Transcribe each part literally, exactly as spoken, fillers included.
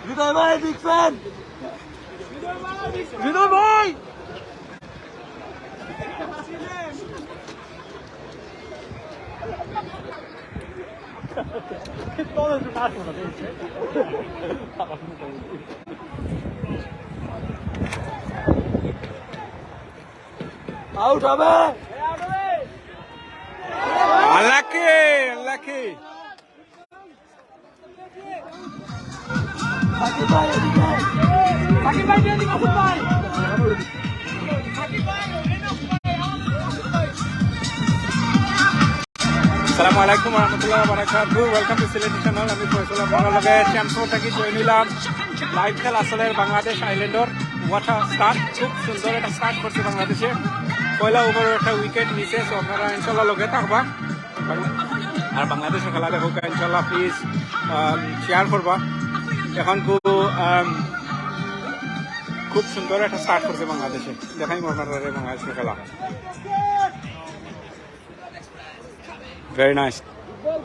হৃদয় ভাই, big fan. হৃদয় ভাই। আউট হবে। Unlucky, unlucky. সাকিব ভাই, এদিকে। সাকিব ভাই, এদিকে আসুন ভাই। আসসালামু আলাইকুম ওয়া রাহমাতুল্লাহি ওয়া বারাকাতুহু। Welcome to সিলেটি চ্যানেল। আমি ফয়সল, আপনারার লগে চ্যাম্পসফোর্ড থাকি জয়েন হইলাম। লাইভ খেলা চলের বাংলাদেশ আয়ারল্যান্ডর। What a start, খুব সুন্দর একটা স্টার্ট করছে বাংলাদেশে। পয়লা ওভারো একটা উইকেট নিছে, so আপনারা ইনশাআল্লাহ লগে থাকবা। আর বাংলাদেশর খেলা দেখউক্কা ইনশাআল্লাহ, প্লিজ শেয়ার করবা। এখন খুব, আম, খুব সুন্দর একটা স্টার্ট করছে বাংলাদেশে। দেখাইমু আপনারারে বাংলাদেশর খেলা। Very nice.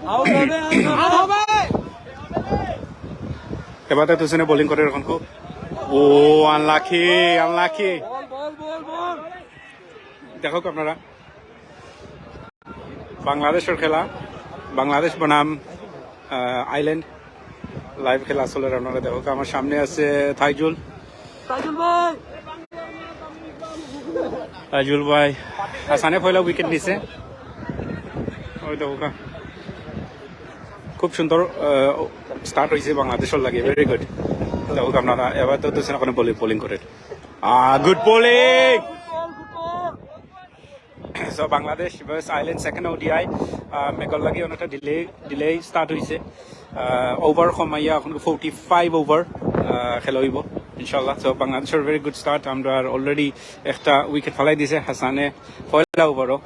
আউট হবে, আউট হবে। এবার তো তুসিনে বোলিং করের এখন খুব। ও, আনলাকি, আনলাকি। বল, বল, বল, বল। দেখউক্কা আপনারা, বাংলাদেশর খেলা, বাংলাদেশ বনাম, আহ, আয়ারল্যান্ড। লাইভ খেলা চলের, আপনারা দেখউক্কা। আমার সামনে আছে তাইজুল। তাইজুল ভাই। তাইজুল ভাই, হাসানে পয়লা উইকেট নিছে। ওই দেখউক্কা, খুব সুন্দর, আহ, স্টার্ট হইছে বাংলাদেশর লাগি, ভেরি গুড। দেখউক্কা আপনারা, এবার তো দুজন ওখানে বোলিং, বোলিং করের। Ah, good bowling. So, Bangladesh versus Ireland second ODI, ah, মেঘর লাগি অনেকটা ডিলে, ডিলে স্টার্ট হইছে। আহ, ওভার কমাইয়া এখন ফোর্টি ফাইভ ওভার, আহ, খেলা হইব ইনশাআল্লাহ। So, বাংলাদেশর ভেরি গুড স্টার্ট, আমরা অলরেডি একটা উইকেট ফালাই দিছে হাসানে পয়লা ওভারো।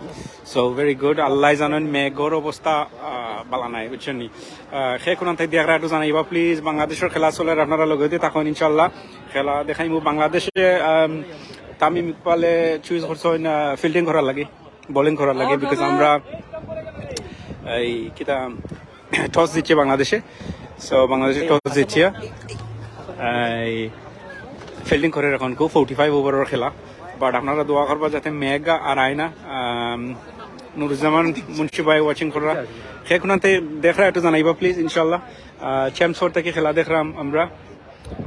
So, very good. আল্লাহ জানেন মেঘর অবস্থা, আহ, বালা নাই, বুঝছেন নি? আহ, কে কোনান থাকি দেখরা একটু জানাইবা প্লিজ। বাংলাদেশর খেলা চলের, আপনারা লগে থাকইন ইনশাআল্লাহ। খেলা দেখাইমু বাংলাদেশে, আম, তামিম ইকবালে চুজ করছইন, আহ, ফিল্ডিং করার লাগি, বোলিং করার লাগি, বিকজ আমরা এই কিতা টস জিতছে বাংলাদেশে। So, বাংলাদেশে টস জিতছে, এই ফিল্ডিং করের এখন খুব ফোর্টি ফাইভ ওভারর খেলা। বাট আপনারা দোয়া করবা যাতে মেঘ আর আয় না। আম, নুরুজ্জামান মুন্সি ভাই ওয়াচিং কররা, কে কোনান থাকি দেখরা একটু জানাইবা প্লিজ ইনশাআল্লাহ। আহ, চ্যাম্পসফোর্ড থাকি খেলা দেখরাম আমরা।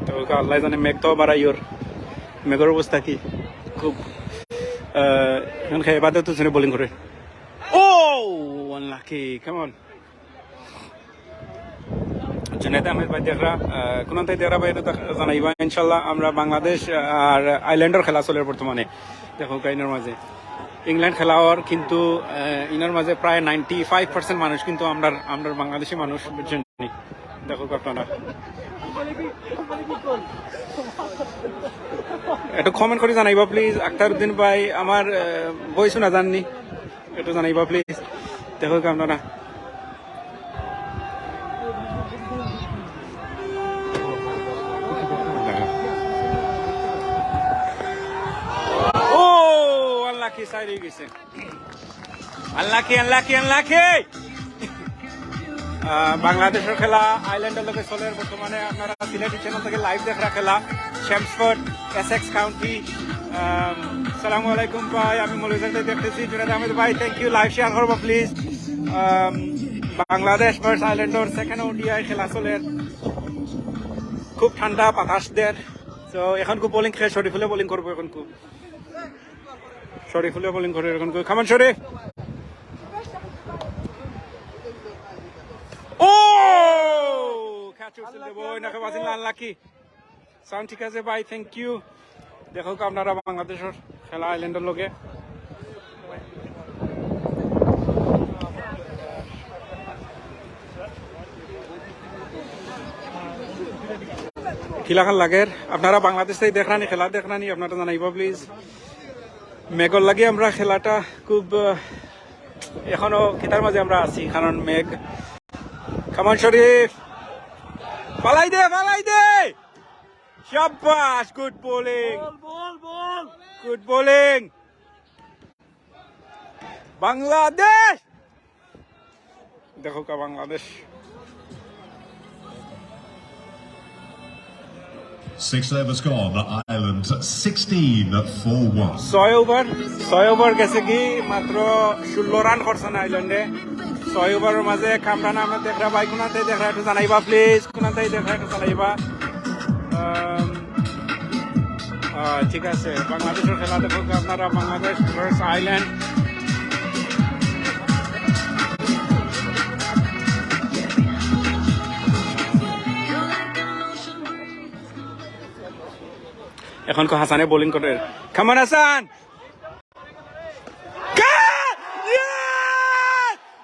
তো আল্লাহ জানে মেঘ তো বাড়াইওর, মেঘর অবস্থা কি খুব। আহ, এখন খেয়ে বাদে তো বোলিং করে। ও, আনলাকি, কাম অন। জুনেদ আহমেদ ভাই দেখরা, আহ, কোনান থাকি দেখরা ভাই, এটা দেখ-, জানাইবা ইনশাআল্লাহ। আমরা বাংলাদেশ আর আয়ারল্যান্ডর খেলা চলের বর্তমানে। দেখউক্কা ইনোর মাঝে ইংল্যান্ড খেলা অর, কিন্তু, আহ, ইনোর মাঝে প্রায় নাইনটি ফাইভ পার্সেন্ট মানুষ কিন্তু আমরার, আমরার বাংলাদেশি মানুষ, বুঝছেন নি? দেখউক্কা আপনারা। একটু কমেন্ট করি জানাইবা প্লিজ। আখতারউদ্দিন ভাই, আমার, আহ, ভয়েস শুনা যার নি? একটু জানাইবা প্লিজ। দেখউক্কা আপনারা। ও, আনলাকি, সাইড হয়ে গেছে। Unlucky, unlucky, unlucky. আহ, বাংলাদেশর খেলা আয়ারল্যান্ডর লগে চলের বর্তমানে। আপনারা সিলেটি চ্যানেল থাকি লাইভ দেখরা খেলা। Chelmsford, Essex county. আম, সালামু আলাইকুম ভাই, আমি মৌলভীবাজার থাকি দেখতেছি। জুনেদ আহমেদ ভাই, থ্যাংক ইউ। লাইভ শেয়ার করবা প্লিজ। আম, বাংলাদেশ ভার্সেস আয়ারল্যান্ডর সেকেন্ড ওডিআই খেলা চলের। খুব ঠান্ডা বাতাস দের। তো এখন খুব বোলিং খেয়ে শরীফুলে বোলিং করবো এখন খুব। শরীফুলে বোলিং করে এখন খুব। কাম অন শরীফ। ও! ক্যাচ উঠছিল রে বয়, না খেয়ে বাঁচিল, আনলাকি। সাউন্ড ঠিক আছে ভাই, থ্যাংক ইউ। দেখউক্কা আপনারা বাংলাদেশর খেলা আয়ারল্যান্ডর লগে। কিলাখান লাগের? আপনারা বাংলাদেশ থাকি দেখরা নি, খেলা দেখরা নি, আপনারা জানাইবা প্লিজ। মেঘর লাগি আমরা খেলাটা খুব, আহ, এখনো কিতার মাঝে আমরা আছি, কারণ মেঘ। কাম অন শরীফ, ফালাই দে, ফালাই দে। শাবাশ, good bowling. Ball, ball, ball. Good bowling. Bangladesh. দেখউক্কা Bangladesh. Six overs gone. Ireland sixteen for one. ছয় ওভার, ছয় ওভার গেছে কি, মাত্র ষোলো রান করছে না আয়ারল্যান্ডে। ছয় ওভারের মাঝে কামরান আহমেদ দেখরা ভাই, কোনাতে দেখরা একটু জানাইবা প্লিজ, কোনাতে দেখরা একটু জানাইবা। আম, আহ, ঠিক আছে, বাংলাদেশের খেলা দেখো আপনারা, বাংলাদেশ ভার্সেস আয়ারল্যান্ড। এখন কো হাসানে বোলিং করে। কামরান হাসান! Yes!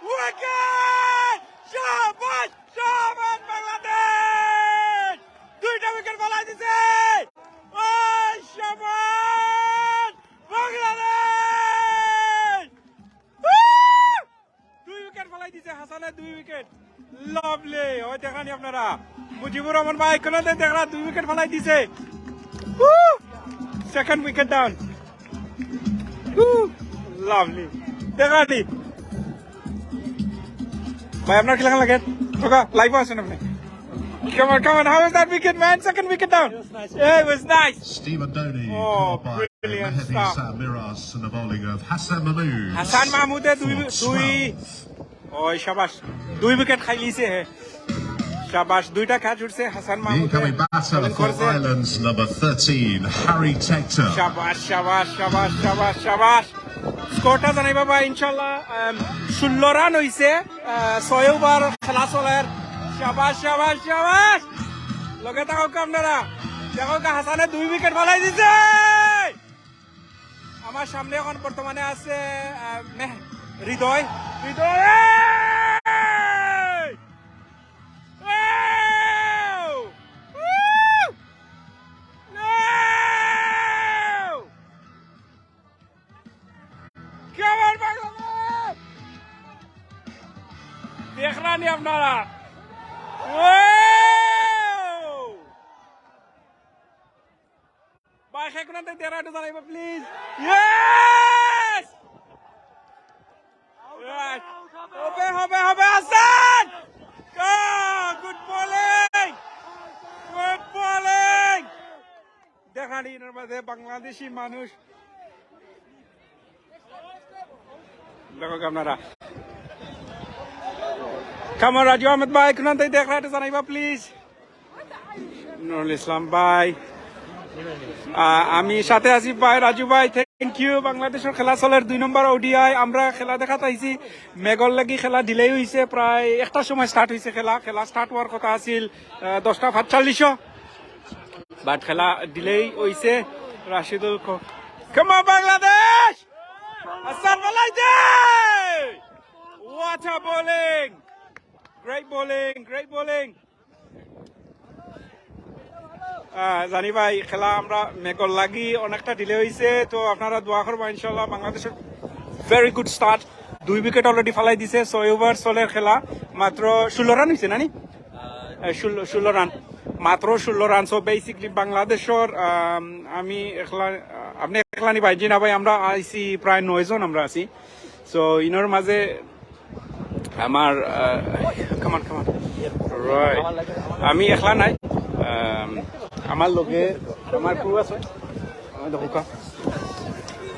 Wicket! শাবাশ! শাবাশ বাংলাদেশ! দুইটা উইকেট ফালাই দিছে! ওই শাবাশ! বাংলাদেশ! Woo! দুই উইকেট ফালাই দিছে হাসানে, দুই উইকেট। লাভলি। ওই দেখরা নি আপনারা, মুজিবুর রহমান ভাই, কোনাতে দেখরা দুই উইকেট ফালাই দিছে। Second wicket down. Lovely. দেখরা নি ভাই, আপনার কিলাখান লাগে? লাইভও আছেন আপনি। Come on, come on. How was that wicket, man? Second wicket down. Yeah, it was nice. Stephen Donny, Oh, caught by brilliant Mehdi stuff. Samiras and the bowling of Hassan Mahmood. Hasan মাহমুদে দুই For দুই twelve. ওই শাবাশ, দুই উইকেট খাইলিছে হে। শাবাশ, দুইটা ক্যাচ উঠছে হাসান The মাহমুদে। incoming batter বোলিং for করছে। Ireland's number thirteen, Harry Tector. শাবাশ, শাবাশ, শাবাশ, শাবাশ, শাবাশ। স্কোরটা জানাইবা ভাই, ইনশাল্লাহ। আম, ষোলো রান হইছে, আহ, ছয় ওভার খেলা চলের। শাবাশ, শাবাশ, শাবাশ। লগে থাকো আপনারা। দেখো হাসানে দুই উইকেট ফালাই দিছে। আমার সামনে এখন বর্তমানে আছে, আহ, মেহ-, হৃদয়। হৃদয়! এই! এই! এই! কেমন বাংলাদেশ? দেখরা নি আপনারা? ও! ভাই, কে কোনাতে দেখরা একটু জানাইবা, প্লিজ। ইয়েস! হবে, হবে, হবে, Hasan! Good bowling! Good bowling! দেখরা নি, এর মাঝে বাংলাদেশি মানুষ। দেখো আপনারা। কামরান রাজু আহমেদ ভাই, কোনাতে দেখরা একটু জানাইবা, প্লিজ। নুরুল ইসলাম ভাই, আহ, আমি সাথে আছি ভাই, রাজু ভাই, থ্যাংক ইউ। বাংলাদেশের খেলা চলের দুই নম্বর ওডিআই, আমরা খেলা দেখাত আইছি, মেঘর লাগি খেলা ডিলে হইছে, প্রায় একটার সময় স্টার্ট হইছে খেলা, খেলা স্টার্ট হওয়ার কথা আছিল, আহ, দশটা পাঁচচল্লিশও, বাট খেলা ডিলে হইছে। রাশিদুল খ-, কাম অন বাংলাদেশ! হাসান ফালাই দে! What a bowling! Great bowling, great bowling. আহ, জানি ভাই, খেলা আমরা মেঘর লাগি অনেকটা ডিলে হইছে, তো আপনারা দোয়া করবা ইনশাল্লাহ। বাংলাদেশের ভেরি গুড স্টার্ট, দুই উইকেট অলরেডি ফালাই দিছে, ছয় ওভার চলের খেলা, মাত্র ষোলো রান হইছে না নি? আহ, ষোলো, ষোলো রান, মাত্র ষোলো রান। সো বেসিকলি বাংলাদেশের, আম, আমি একলা, আপনি একলা নি ভাই? জি না ভাই, আমরা আইছি প্রায় নয় জন আমরা আছি। সো ইনোর মাঝে আমার, come on, come on, right, আমি একলা নাই, আম, আমার লগে আমার ক্রু আছে। আমি দেখো কা,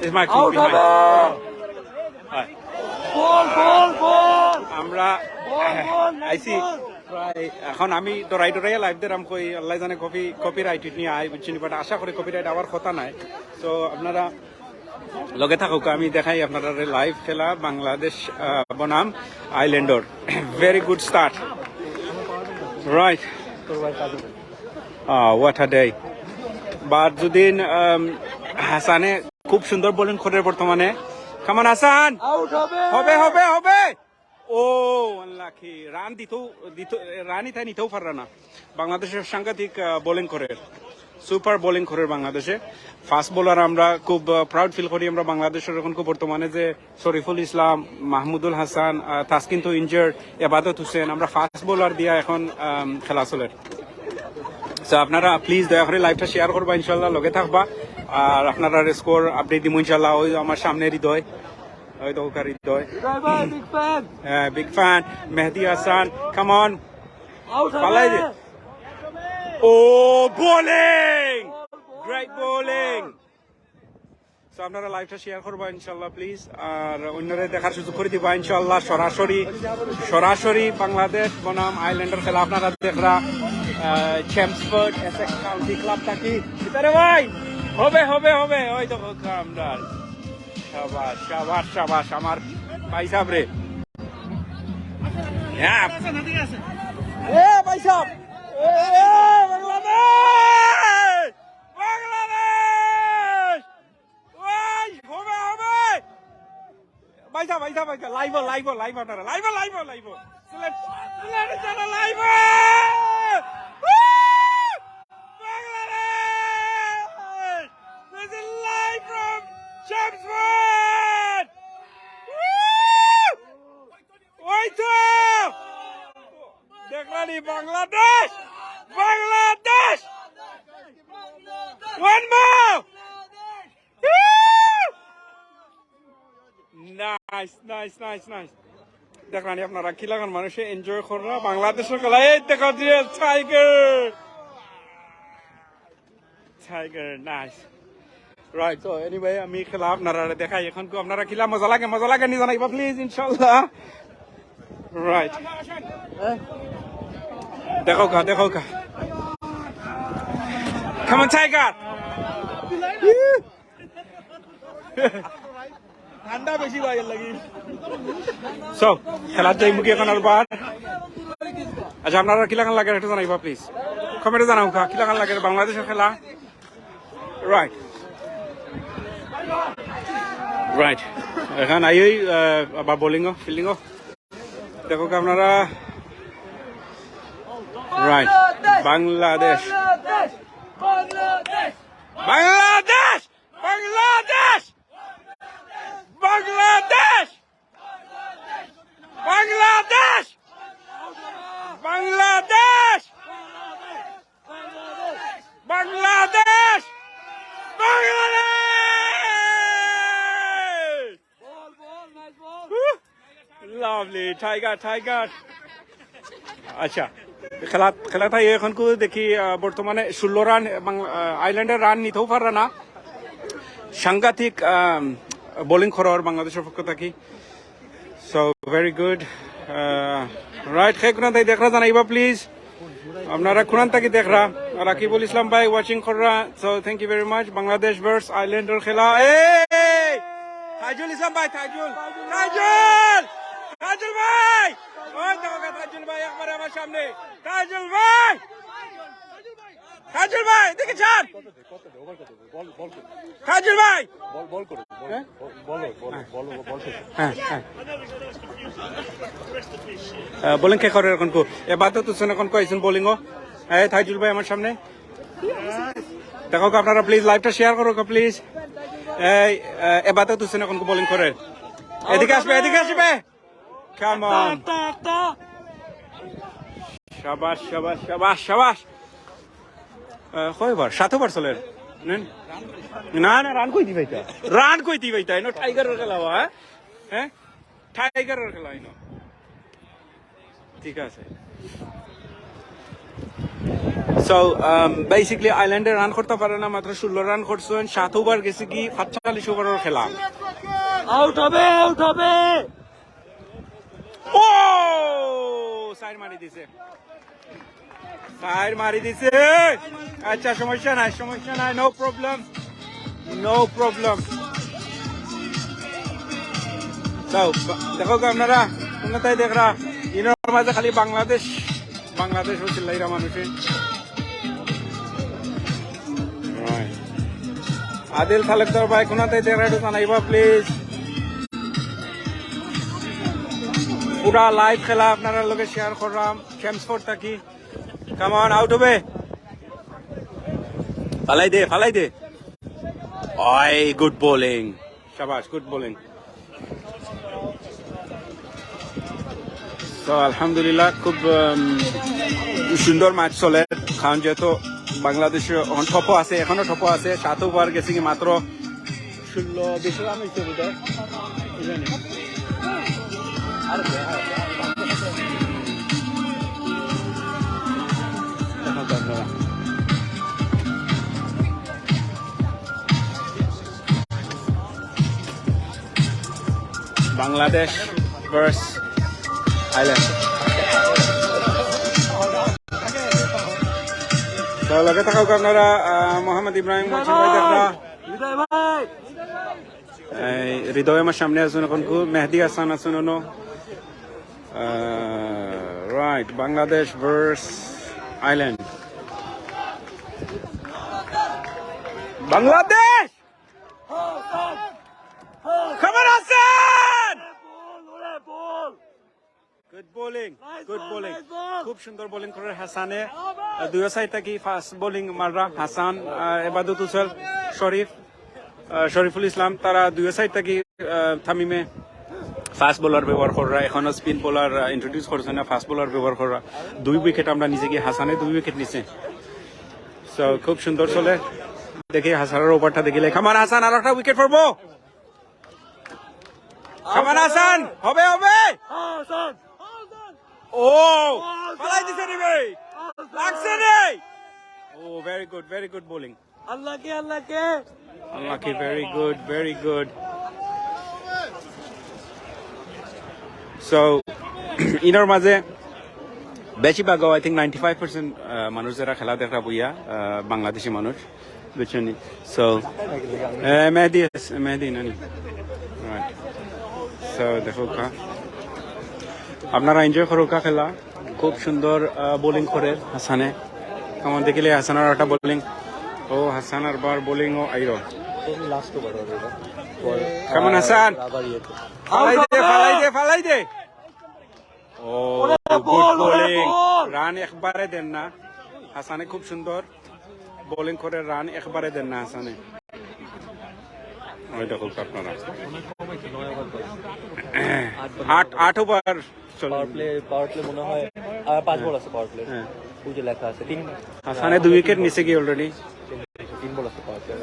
is my crew behind. Ball, ball, বল! আমরা বল, বল, আইছি বল! প্রায়, এখন আমি ডরাই ডরাই লাইভ দিলাম, কই আল্লাহ জানে কপি, কপিরাইট নিয়া আই, বুঝছেন নি, বাট আশা করি কপিরাইট আওয়ার কথা নাই। তো আপনারা লগে থাকুক, আমি দেখাই আপনারা লাইভ খেলা বাংলাদেশ, আহ, বনাম আয়ারল্যান্ডর। Very good start, right. What a day! But যদি, আম, হাসানে খুব সুন্দর বোলিং করে বর্তমানে। Come on Hasan! আউট হবে! হবে, হবে, হবে! ও, আনলাকি। রান দিতেও, দিত-, রানই তাই নিতেও পাররা না। বাংলাদেশের সাংঘাতিক, আহ, বোলিং করে, সুপার বোলিং করে বাংলাদেশে। ফাস্ট বোলার আমরা খুব, আহ, প্রাউড ফিল করি আমরা বাংলাদেশের এখন খুব বর্তমানে যে শরীফুল ইসলাম, মাহমুদুল হাসান, আহ, তাসকিন তো ইনজার্ড, এবাদত হোসেন, আমরা ফাস্ট বোলার দিয়া এখন, আম, খেলা চলের। তো আপনারা প্লিজ দয়া করে লাইভটা শেয়ার করবা ইনশাল্লাহ, লগে থাকবা। আর আপনারা স্কোর আপডেট দিমু ইনশাল্লাহ। ওই আমার সামনে হৃদয়, ওই তো হৃদয়। হৃদয় ভাই, বিগ ফ্যান! হ্যাঁ, big fan. Mehedi Hasan, come on. Out হবে! পালাই দে। Oh, bowling! Great bowling! So আপনারা লাইভটা শেয়ার করবা ইনশাআল্লাহ প্লিজ, আর অন্যরে দেখার সুযোগ করি দিবা ইনশাআল্লাহ। সরাসরি, সরাসরি বাংলাদেশ বনাম আয়ারল্যান্ডর খেলা আপনারা দেখরা। চ্যামসফোর্ড এসেক্স কাউন্টি ক্লাব থাকি। কিতা রে ভাই, হবে, হবে, হবে। ওই তো আমরা, শাবাশ, শাবাশ, শাবাশ আমার ভাই সাহেব রে। হ্যাঁ। এ ভাই সাহেব, এ, বাংলাদেশ! বাংলাদেশ! ওই, হবে, হবে! ভাই সাহেব, ভাই সাহেব, ভাই সাহেব, লাইভ, লাইভ, লাইভ আপনারা, লাইভ, লাইভ, লাইভ। সিলেট, সিলেট যারা live! Woo! Bangladesh! This is live from Chelmsford! Woo! ওই তো! দেখলানি বাংলাদেশ! Bangladesh! One more! Woo! Nice, nice, nice, nice. দেখলানি আপনারা কি লাখান মানুষে এনজয় কররা বাংলাদেশের খেলা। এই দেখো যে tiger! Tiger, nice. Right, so anyway, আমি খেলা আপনারা দেখাই। এখন কি আপনারা কিলা মজা লাগে? মজা লাগে নি জানাইবা প্লিজ, ইনশাআল্লাহ। রাইট। দেখো কা, দেখো কা। Come on, tiger! ঠান্ডা বেশি ভাই, এর লাগি। So, খেলাত যাইমুগি এখন আর বার। আচ্ছা, আপনারা কিলাখান লাগে একটু জানাইবা প্লিজ। কমেন্টে জানাও কা, কিলাখান লাগে বাংলাদেশের খেলা। রাইট। রাইট। এখন আই ওই, আহ, বা বোলিংও, ফিল্ডিংও। দেখো কা আপনারা। Right. Bangladesh. Bangladesh! Bangladesh! Bangladesh! Bangladesh! Bangladesh! Bangladesh! Bangladesh! Lovely, tiger, tiger. আচ্ছা, খেলা, খেলাটা এখন কু দেখি, আহ, বর্তমানে ষোলো রান এবং, আহ, আয়ারল্যান্ডের রান নিতেও পাররা না। সাংঘাতিক, আম, বোলিং করার বাংলাদেশের পক্ষ থাকি। So, very good. আহ, রাইট, কে কুনান থাকি দেখরা জানাইবা, প্লিজ। আপনারা কুনান থাকি দেখরা? রাকিবুল ইসলাম ভাই ওয়াচিং কররা। So, thank you very much. Bangladesh versus আয়ারল্যান্ডের খেলা। এই! তাজুল ইসলাম ভাই, তাজুল। তাজুল! তাজুল ভাই! ওই দেখো গা, তাজুল ভাই একবারে আমার সামনে। তাজুল ভাই! তাজুল ভাই, এদিকে চান। তাজুল ভাই! হ্যাঁ? হ্যাঁ, হ্যাঁ। আহ, বোলিং কে করে এখন কু? এবাদত হোসেন এখন কু আইছইন বোলিংও। এই তাজুল ভাই আমার সামনে। দেখো আপনারা প্লিজ লাইভটা শেয়ার করো প্লিজ। এই, আহ, এবাদত হোসেন এখন কু বোলিং করে। এদিকে আসবে, এদিকে আসবে। Come on. একটা, একটা। শাবাশ, শাবাশ, শাবাশ, শাবাশ। আহ, কয়বার? সাত ওভার চলের। নেন। না, না, রান কই দিবা ইতা? রান কই দিবা ইতা? ইনো টাইগারের খেলা, হ্যাঁ? হ্যাঁ? টাইগারের খেলা ইনো। ঠিক আছে। So, um, basically, আয়ারল্যান্ডে রান করতা পারে না, মাত্র ষোলো রান করছইন, সাত ওভার গেছে কি, পাঁচচল্লিশ ওভারের খেলা। আউট হবে, আউট হবে। ও! সাইড মারি দিছে। সাইড মারি দিছে। আচ্ছা, সমস্যা নাই, সমস্যা নাই, no problem, no problem। So, দেখো গো আপনারা, কুনান থাকি দেখরা, ইনোর মাঝে খালি বাংলাদেশ, বাংলাদেশ ও চিল্লাইরা মানুষে। আদিল তালুকদার ভাই, কুনান থাকি দেখরা একটু জানাইবা, প্লিজ। পুরা লাইভ খেলা আপনারার লগে শেয়ার কররাম, চ্যামসফোর্ড থাকি। Come on, আউট হবে। ফালাই দে, ফালাই দে। ওই, গুড বোলিং। শাবাশ, গুড বোলিং। তো আলহামদুলিল্লাহ, খুব, উম, সুন্দর ম্যাচ চলে, কারণ যেহেতু বাংলাদেশ এখন টপও আছে, এখনো টপও আছে, সাত ওভার গেছে কি মাত্র ষোলো, বিশ রান হয়েছে বোধহয়। কি জানি। আর দেখা যাক। Bangladesh versus Ireland. তো লগে থাকউক্কা আপনারা, আহ, মোহাম্মদ ইব্রাহিম, মোহাম্মদ ভাই দেখরা। এই হৃদয় আমার সামনে আছইন, অখন কু মেহেদি হাসান আছইন অনো। আহ, right, Bangladesh versus Ireland. Bangladesh! Come on, Hasan! Good bowling, good bowling. খুব সুন্দর বোলিং করের হাসানে। আহ, দুইও সাইড থাকি ফাস্ট বোলিং মাররা হাসান, আহ, এবাদত হোসেন, শরীফ, আহ, শরীফুল ইসলাম, তারা দুইও সাইড থাকি, আহ, তামিমে ফাস্ট বোলার ব্যবহার কররা, অখনো স্পিন বোলার, আহ, ইন্ট্রোডিউস করছে না, ফাস্ট বোলার ব্যবহার কররা। দুই উইকেট আমরা নিছি গি, হাসানে দুই উইকেট নিছে। So, খুব সুন্দর চলে। দেখি হাসানের ওভারটা দেখিলে। Come on, হাসান, আর একটা উইকেট পড়বো। Come on, হাসান, হবে, হবে। ও, ফালাই দিছে নি ভাই? লাগছে নি? ও, very good, very good bowling. আল্লাহকে, আল্লাহকে। আল্লাহকে, very good, very good. So, ইনোর মাঝে বেশিরভাগ, I think ninety five percent, আহ, মানুষ যেরা খেলা দেখরা বইয়া, আহ, বাংলাদেশি মানুষ, বুঝছইন নি? So, আহ, মেহেদি আছে, মেহেদি নানি। Right. So, দেখউক্কা। আপনারা এনজয় করউক্কা খেলা। খুব সুন্দর, আহ, বোলিং করের হাসানে। Come on, দেখিলে হাসানের একটা বোলিং। ও, হাসান আরবার বোলিং ও আইরো। লাস্ট ওভার হবে এটা। Come on, Hasan. আবার ইয়ে তো। ফালাই দে, ফালাই দে, ফালাই দে। ও, ওরে গুড বল, ওরে বোলিং। বল। রান একবারে দেন না। হাসানে খুব সুন্দর বোলিং করের, রান একবারে দেন না হাসানে। ওই দেখউক্কা আপনারা। আট, আট ওভার চলে। পাওয়ার প্লে, পাওয়ার প্লে মনে হয়, আহ, পাঁচ বল আছে পাওয়ার প্লে। হ্যাঁ। ওই যে লেখা আছে, তিন, হাসানে দুই উইকেট নিছে গি already? তিন বল আছে পাওয়ার প্লে।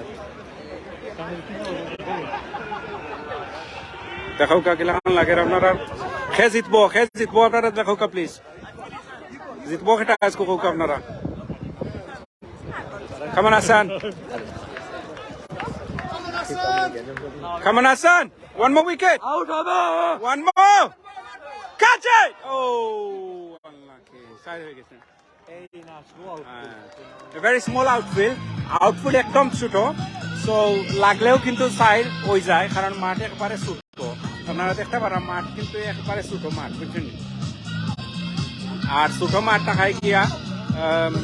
দেখউক্কা কিলাখান লাগের আপনারা। কে জিতবো, কে জিতবো আপনারা দেখউক্কা প্লিজ। জিতবো কেটা আইজকু কউক্কা আপনারা। Come on, Hasan. Come on, Hasan. One more wicket. Out হবে। One more. Catch it. Oh, unlucky. Side অই গেছে। এই না, স্লো আউট। হ্যাঁ। A very small outfield. Outfield একদম ছোট। So, লাগলেও কিন্তু সাইড অই যায়, কারণ মাঠ একবারে ছোট। আপনারা দেখতা পাররা, মাঠ কিন্তু একবারে ছোট মাঠ, বুঝছইন নি? আর ছোট মাঠ থাকায় গিয়া, আম,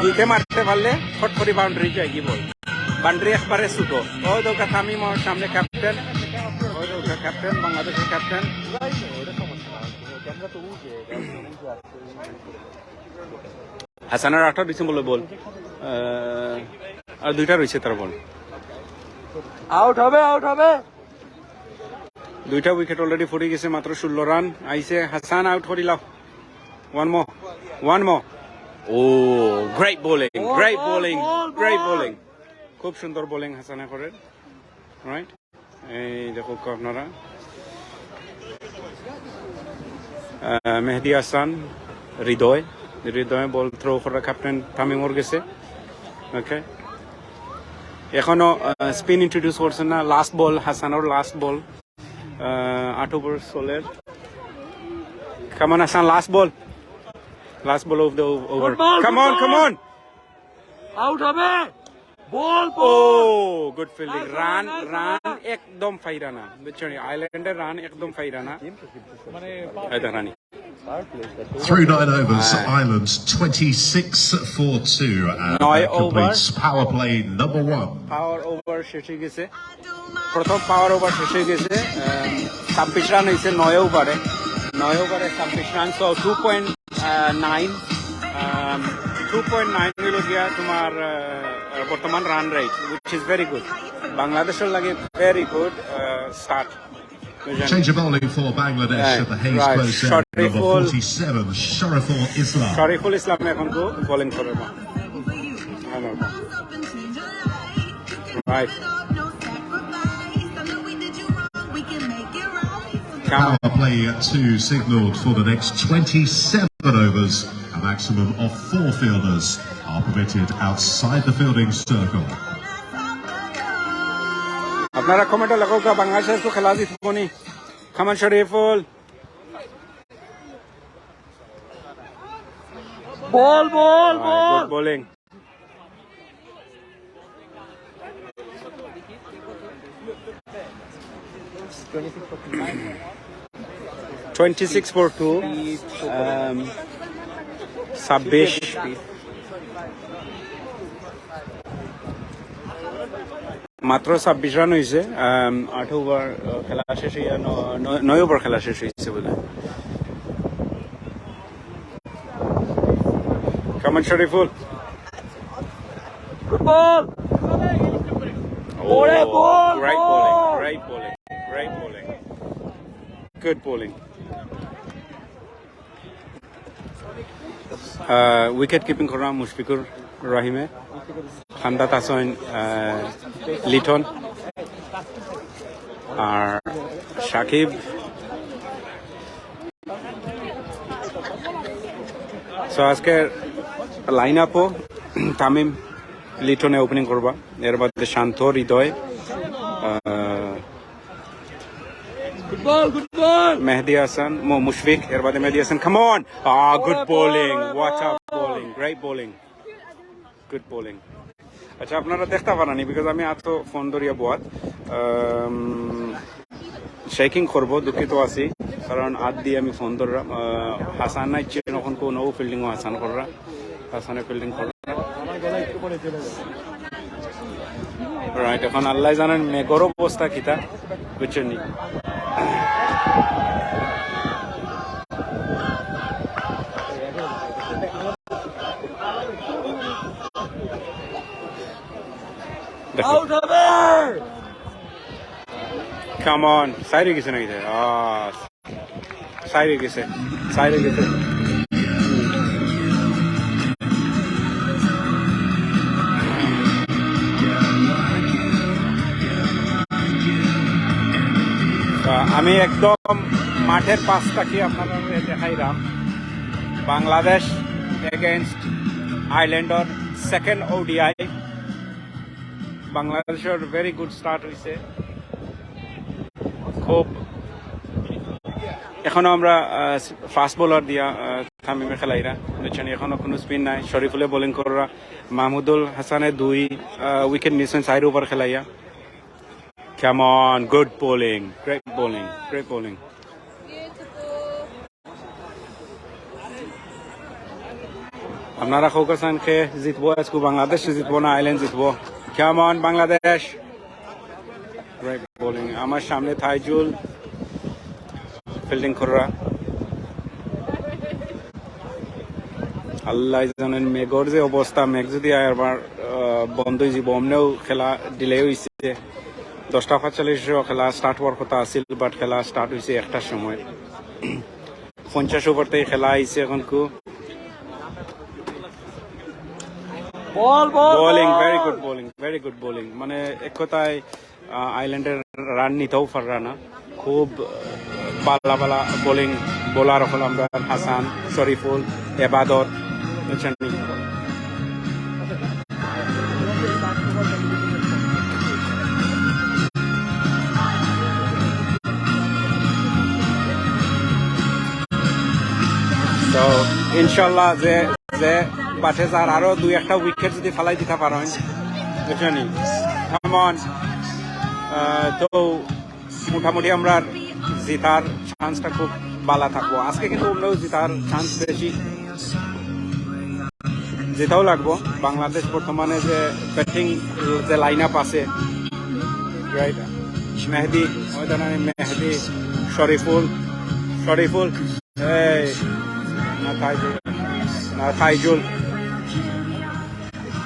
দুইটা মারতে পারলে ফট করি বাউন্ডারি যায়গি বল। বাউন্ডারি একবারে ছোট। ওই দেখউক্কা তামিম আমার সামনে ক্যাপ্টেন। ওই দেখউক্কা ক্যাপ্টেন, বাংলাদেশের ক্যাপ্টেন। হাসানের আটটা ডিসেম্বর বল। আহ, আর দুইটা রইছে তার বল। আউট হবে, আউট হবে। দুইটা উইকেট already পড়ি গেছে, মাত্র ষোলো রান আইছে। হাসান, আউট করিলাও। One more, one more. Oh, great bowling, বল, great বল, bowling, বল, great বল। Bowling. খুব সুন্দর বোলিং হাসানে করের। রাইট, এই দেখউক্কা আপনারা। আহ, মেহেদি হাসান, হৃদয়, হৃদয় বল থ্রো করা ক্যাপ্টেন তামিমর গেছে। ওকে, অখনো, আহ, স্পিন ইন্ট্রোডিউস করছে না। লাস্ট বল, হাসানর লাস্ট বল। আহ, আট ওভার চলের। Come on, হাসান, লাস্ট ball. Last ball of the over. Good ball, come on, good ball. Come on. Out হবে। বল, বল। Oh, good fielding. Nice one, run, nice run one. একদম ফাইরা না। বুঝছইন নি? আয়ারল্যান্ডের রান একদম ফাইরা না। মানে, এই দেখরা নি। Through nine overs, Ireland twenty-six for two, and নয় that over. Completes power play number one. পাওয়ার ওভার শেষ অই গেছে। প্রথম পাওয়ার ওভার শেষ অই গেছে। আহ, ছাব্বিশ রান অইছে নয় ওভারে। নয় ওভারে ছাব্বিশ run, so two point nine, আম, two point nine অইলো গিয়া তুমার, আহ, বর্তমান run rate, which is very good. বাংলাদেশর লাগি very good, ah, start. Change of bowling for Bangladesh at the Hayes Close end. Number forty-seven, Shariful Islam. Shariful ইসলাম অখন তো বোলিং কররা। Right. Power play at two signalled for the next twenty-seven overs. A maximum of four fielders are permitted outside the fielding circle. আপনারা কমেন্টে লেখো, বাংলাদেশ আজকে খেলা জিতবো নি? Come on, Shariful. Ball, ball, ball. Good bowling. Twenty six for two. Um, ছাব্বিশ। মাত্র ছাব্বিশ রান হইছে। Um, আট ওভার, আহ, খেলা শেষ হইয়া ন-, ন-, নয় ওভার খেলা শেষ হইছে বলে। Come on, Shariful. Good ball. Oh, great bowling, great bowling, great bowling. Good bowling. Uh, wicket keeping করা মুশফিকুর রহিমে, খান্দাত আছইন, uh, লিটন আর সাকিব। So আজকে লাইন আপও তামিম লিটনে ওপেনিং করবা, এর বাদে শান্ত, হৃদয়, আহ, Good ball, good ball. Mehedi হাসান, মো-, মুশফিক, এর বাদে মেহেদি Hasan. Come on. Ah, good bowling. What a bowling. Great bowling. Good bowling. আচ্ছা, আপনারা দেখতা পারানি, because আমি আতো ফোন ধরিয়া বওয়াত। আম, শেকিং করবো, দুঃখিত আছি, কারণ আত দিয়া আমি ফোন ধররাম। আহ, হাসান আইছে, অখন কোনো ফিল্ডিংও হাসান কররা, হাসানে ফিল্ডিং কররা। রাইট, এখন আল্লায় জানইন মেঘর অবস্থা কিতা, বুঝছইন নি? দেখো। Out হবে। Come on, সাইড অই গেছে নাকি? আহ, সাইড অই গেছে, সাইড অই গেছে। আহ, আমি একদম মাঠর পাশ থাকি আপনারারে দেখাইরাম। বাংলাদেশ against আয়ারল্যান্ডর second O D I। বাংলাদেশর very good start হইছে। খুব, এখনো আমরা, আহ, fast bowler দিয়া, আহ, তামিমে খেলাইরা, বুঝছইন নি? এখনো কোনো spin নাই। শরীফুলে bowling কররা, মাহমুদুল হাসানে দুই, আহ, উইকেট নিছইন চাইর ওভার খেলাইয়া। Come on, good bowling, great bowling, great bowling. আপনারা কউক্কা চাইন কে জিতবো আইজকু, বাংলাদেশ জিতবো না আয়ারল্যান্ড জিতবো? Come on, Bangladesh. Great bowling. আমার সামনে তাইজুল ফিল্ডিং কররা। আল্লায় জানইন মেঘর যে অবস্থা, মেঘ যদি আয় আবার, আহ, বন্ধ অই যিবো, অমনেউ খেলা delay অইছে। দশটা পাঁচচল্লিশো খেলা start অওয়ার কথা আছিল, but খেলা start অইছে একটার সময়। পঞ্চাশ ওভার থাকি খেলা আইছে অখনকু। Ball, ball, bowling, ball. Very good bowling, very good bowling। মানে, এক কথায়, আহ, আয়ারল্যান্ডর রান নিতাউ পাররা না। খুব, আহ, বালা বালা bowling, bowler অকল আমরার হাসান, শরীফুল, এবাদত, বুঝছইন নি? So, ইনশাল্লাহ যে, যে বাটে যার আরো দুই একটা উইকেট যদি ফালাই দিতা পারইন, বুঝছইন নি? Come on। আহ, তো মোটামুটি আমরার জিতার চান্সটা খুব বালা থাকবো। আইজকে কিন্তু অমনেউ জিতার চান্স বেশি। জিতাউ লাগবো। বাংলাদেশ বর্তমানে যে ব্যাটিং, যে লাইন আপ আছে, রাইট, মেহেদি, ওই ধরনের মেহেদি, শরীফুল, শরীফুল, এই, না তাইজুল, না Taijul.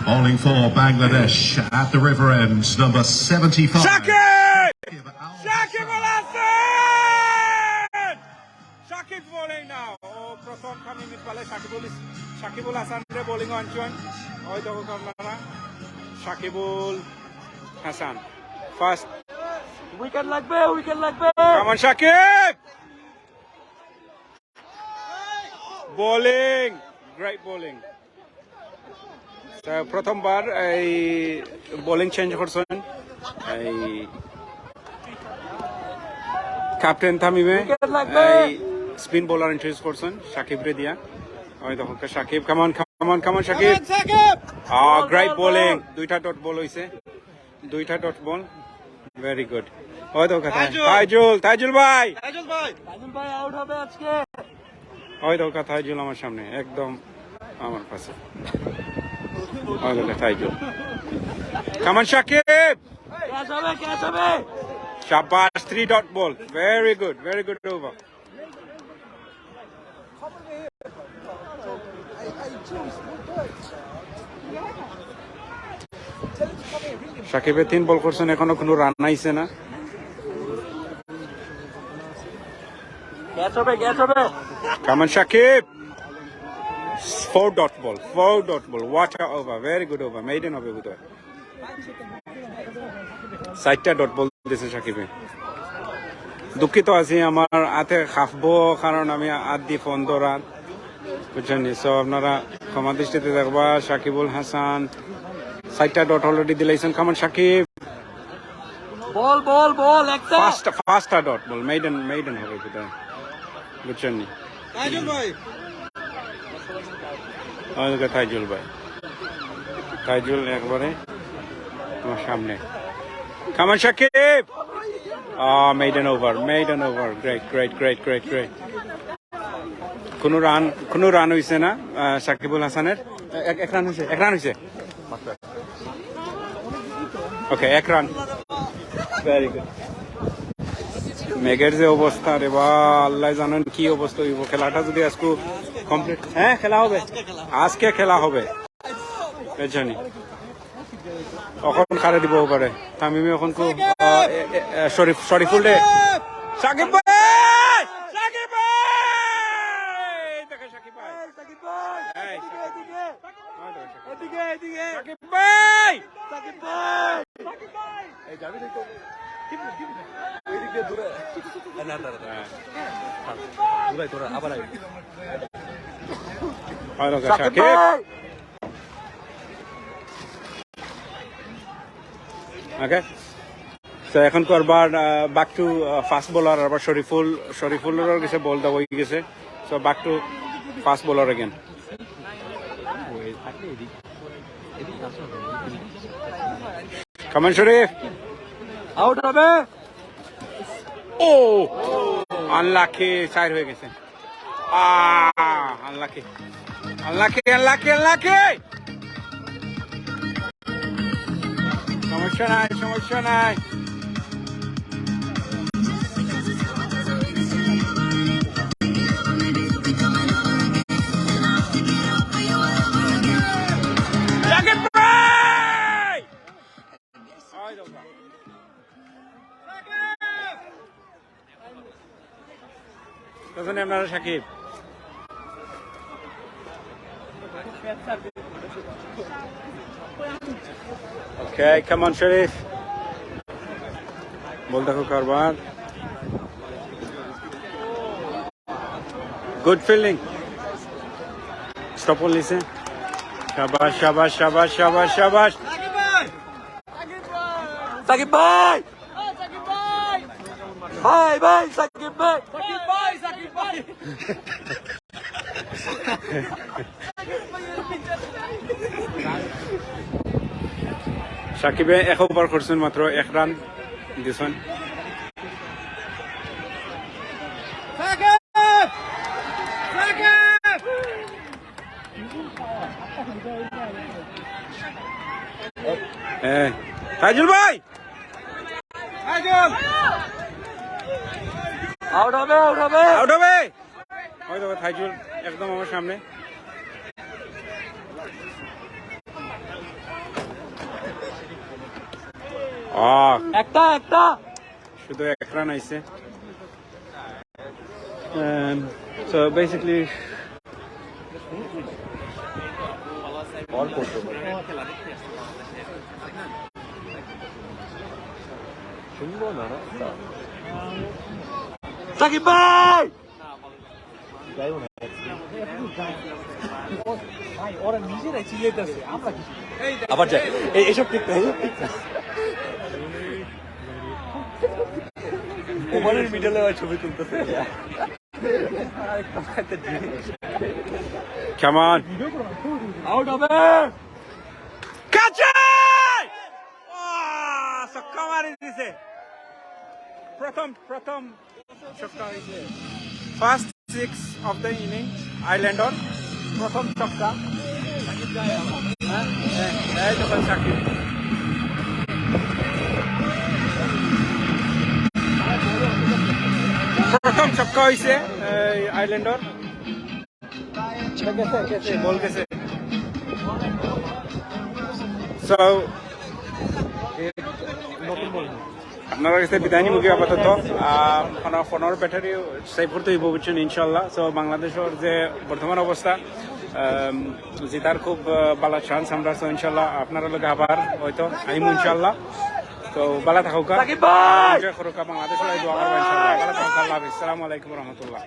Bowling for Bangladesh at the river end, number seventy-five. Shakib! সাকিব আল হাসান! Shakib bowling now. ও প্রথম খানি মিড বলে সাকিবুল ইস-, সাকিবুল হাসানরে bowling আনছইন। ওই দেখো আপনারা, সাকিবুল হাসান। First. উইকেট লাগবে, উইকেট লাগবে। Come on, Shakib! Bowling, great bowling. So, প্রথমবার এই bowling change করছইন এই ক্যাপ্টেন তামিমে। উইকেট লাগবে। এই স্পিন বোলার ইন্ট্রোডিউস করছেন সাকিবরে দিয়া। ওই দেখো সাকিব, কামান কামান কামান সাকিব। সাকিব! আহ, গ্রেট বোলিং। দুইটা ডট বল হইছে। দুইটা ডট বল। Very good. ওই দেখো তাইজুল। তাইজুল, তাইজুল ভাই। তাইজুল ভাই। তাইজুল ভাই আউট হবে আজকে। ওই দেখো তাইজুল আমার সামনে, একদম আমার পাশে। ওই দেখো তাইজুল। কামান সাকিব। ক্যাচ হবে, ক্যাচ হবে। শাবাশ, three dot ball. Very good, very good over. সাকিবে তিন বল করছেন, এখনো কোনো রান আইছে না। ক্যাচ হবে, ক্যাচ হবে। Come on Shakib. Four dot ball, four dot ball. What a over, very good over. Maiden হবে বোধহয়। চারটা ডট বল দিছে সাকিবে। দুঃখিত আছি, আমার হাতে কাঁপবো, কারণ আমি আত দি ফোন ধরার, বুঝছেন নি? So আপনারা ক্ষমা দৃষ্টিতে দেখবা। সাকিবুল হাসান চারটা ডট অলরেডি দিলাইছেন। কামান সাকিব। বল, বল, বল, একটা। পাঁচটা, পাঁচটা ডট বল। মেইডেন, মেইডেন হবে বোধহয়, বুঝছেন নি? তাইজুল ভাই। ওই দেখো তাইজুল ভাই। তাইজুল একবারে আমার সামনে। কামান সাকিব। আহ, maiden over, maiden over. Great, great, great, great, great. কোনো রান, কোনো রান হইছে না, আহ, সাকিবুল হাসানের। এক, এক রান হইছে, এক রান হইছে। ওকে, এক রান। Very good. মেঘের যে অবস্থা রে বা, আল্লাহ জানেন কি অবস্থা হইব। খেলাটা যদি আজকে কমপ্লিট, হ্যাঁ, খেলা হবে, আজকে খেলা হবে। বুঝছনি? এখন কারে দিব ওভারে? তামিমে এখন কো, আহ, এ, এ, এ, শরীফ, শরীফুল রে। সাকিব ভাই! সাকিব ভাই! দেখো সাকিব ভাই। সাকিব ভাই! এই, এদিকে, এদিকে। এদিকে, এদিকে। সাকিব ভাই! সাকিব ভাই! এই যাবি না তো? ওই দিক দিয়ে দূরে। এ, না, দাঁড়া, দাঁড়া। হ্যাঁ। দূরে তোরা, আবার আয়। ভালো কথা, সাকিব সাকিব। ভাই! ওকে। So, এখন তো আবার, আহ, back to, ah, fast bowler, আবার শরীফুল, শরীফুলের কাছে বল দেওয়া হয়ে গেছে। So, back to fast bowler again. কামান শরীফ। আউট হবে। ও! আনলাকি, চার হয়ে গেছে। আহ, আনলাকি। Unlucky, unlucky, unlucky! সমস্যা নাই, সমস্যা নাই। সাকিব ভাই! তখন আপনারা সাকিব। ওকে, কামান শরীফ। বল দেখো কারবার। Good fielding. স্টপ বল নিছে। শাবাশ, শাবাশ, শাবাশ, শাবাশ, শাবাশ। সাকিব ভাই! ভাই, ভাই, সাকিব ভাই! সাকিব ভাই, সাকিব ভাই! সাকিবে এক ওভার করছেন, মাত্র এক রান দিছেন। হ্যাঁ, তাইজুল ভাই। আউট হবে, আউট হবে। আউট হবে। ওই দেখো, তাইজুল একদম আমার সামনে। আহ, একটা, একটা। শুধু এক রান আইছে। Um, so basically, শুনবো না, না? সাকিব ভাই! ভাই, ওরা নিজেরাই চিল্লাইতেছে, আমরা কি? আবার যাই। এই, এইসব ঠিক না, এইসব ঠিক না। ওভারের মিডলে ছবি তুলতেছে। Come on. আউট হবে। ক্যাচ! আহ, ছক্কা মারি দিছে। প্রথম, প্রথম ছক্কা হইছে। First six of the inning, আইল্যান্ডর প্রথম ছক্কা। হ্যাঁ? হ্যাঁ, এই দেখো সাকিব। প্রথম ছক্কা হইছে এই আইল্যান্ডর। বল গেছে। So, আপনারার কাছে বিদায় নিমু গি আপাতত। আহ, ফোন-, ফোনর ব্যাটারি সেভ করতে হইব, বুঝছেন, ইনশাল্লাহ। So, বাংলাদেশর যে বর্তমান অবস্থা, আম, জিতার খুব, আহ, ভালো চান্স আমরা। So, ইনশাল্লাহ আপনারার লগে আবার হয়তো আইমু ইনশাল্লাহ। তো ভালো থাকুকা। সাকিব ভাই! এনজয় করুকা, বাংলাদেশর লাগি দোয়া করবা ইনশাল্লাহ। ভালো থাকুকা, আল্লাহ হাফিজ। আসসালামু আলাইকুম রহমতুল্লাহ।